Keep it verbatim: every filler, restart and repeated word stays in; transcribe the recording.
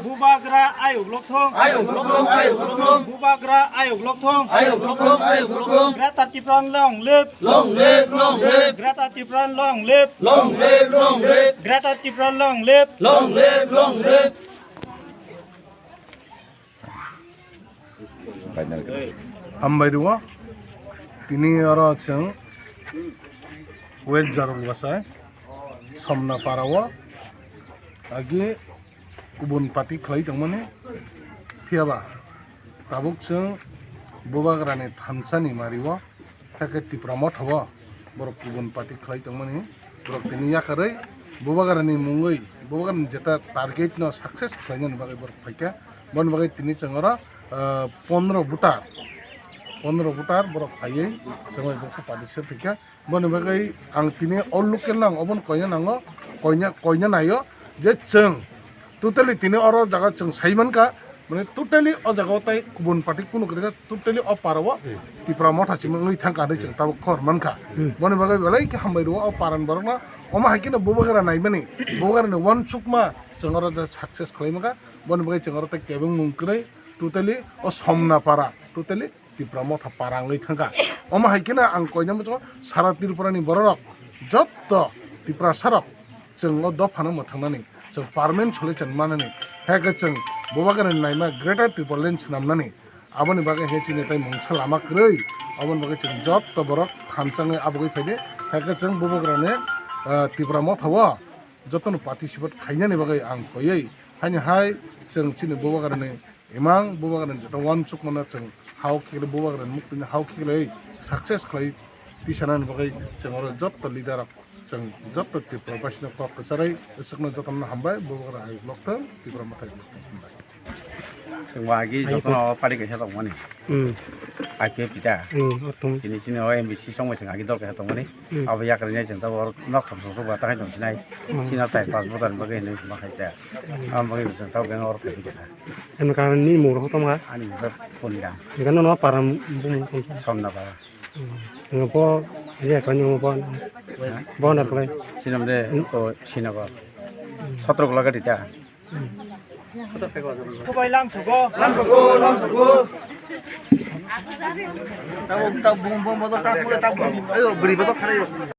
Bubagra ayuk lokthong. Ayuk lokthong, ayuk lokthong. Bubagra ayuk lokthong. Ayuk lokthong, ayuk lokthong. Greater Tipraland long live. Long live, long live. Greater Tipraland long live. Long live, long live. Greater Tipraland long live. Long live, long live. Hambai rwo. Tini oro chwng West Jarong bwsai Somna para o agi kubun party khlai tongmani, phiyaba tabuk chwng Bubagrani thansa ni mari o, hakhe Tipra Motha o borok kubun party khlai tongmani, borok tini yakarwi Bubagrani mungwi, Bubagrani jeta target no success khlainani bagwi borok phaikha. Boni bagwi tini chwng oro, ah, pondro voter, pondro voter borok phaiwi chwngwi boksa party se phaikha. Boni bagwi ang tini o local no ang obono koina nango, koina, koina naio je chwng totally tini oro jaga chwng sai mankha, mane totally o jaga o tai kubun party kunu kwrwikha, totally o para o Tipra Motha simi wngwi thangkha hinwi chwng tabuk khobor mankha. Hmm. Boni bagwi belai khe hambai rwo o para ni borokno, omo hai kheno Bubagra naimani, Bubagra ni uansukma chwng oro je success khlai mankha, boni bagwi chwng oro tai kebengmung kwrwi totally o Somna para totally Tipra Motha para wngwi thangkha. Omo hai kheno ang koina muchungo sara Tripura ni bororok jotto Tiprasa rok chwng o dophano mwthangnani, chwng permanent solution manani, hai khe chwng Bubagrani naima Greater Tipraland swnamnani. Aboni bagwi hai chini tai mungsa lama kwrwi. Aboni bagwi chwng jotto borok thansa wngwi abugwi phaidi, hai khe chwng Bubagrani, ah, Tipra Motha o jotono participate khainani bagwi ang koiwi. Haini hai chwng chini Bubagrani imang, Bubagrani joto uansukmano chwng hao khiklai, Bubagrani muktwino hao khiklai success khlai tisanani bagwi chwng oro jotto leader rok, chwng jotto Tripura basino kok kwcharwi swkno jotono hambai, Bubagra hai lokthwng, Tipra Motha hai lokthwng hambai. Chwng bo agi jotono party kaisa tongmani. Hmm. I P F T ta. Hmm, o tong. Tini chini o M B C songbai chwng agi dol kaisa tongmani. Hmm. Abo yakarwi nai chwng tabuk oro nok thok sok sok ba takai tong sinai. Hmm. Chini o chai pas boda ni bagwi hinwi ma khai ta. Hmm. Abo bagwi chwng tabuk beng oro khai ta. Em ka ni mung rok tong ha? Ani mung khe Poniram. Hingke nono param bumung tong. Somna para. Hmm. Hingke bo, ye ko ni bo. Ha? Bo na pulai. Sinam de, hmm, o Sinagar. Hmm. Sotro gola gadi ta. Kubai lamsugo. Lamsugo, lamsugo. Tabuk, tabuk, bum, bum, bum, tabuk, tabuk. Ayo, beri betok kare yo.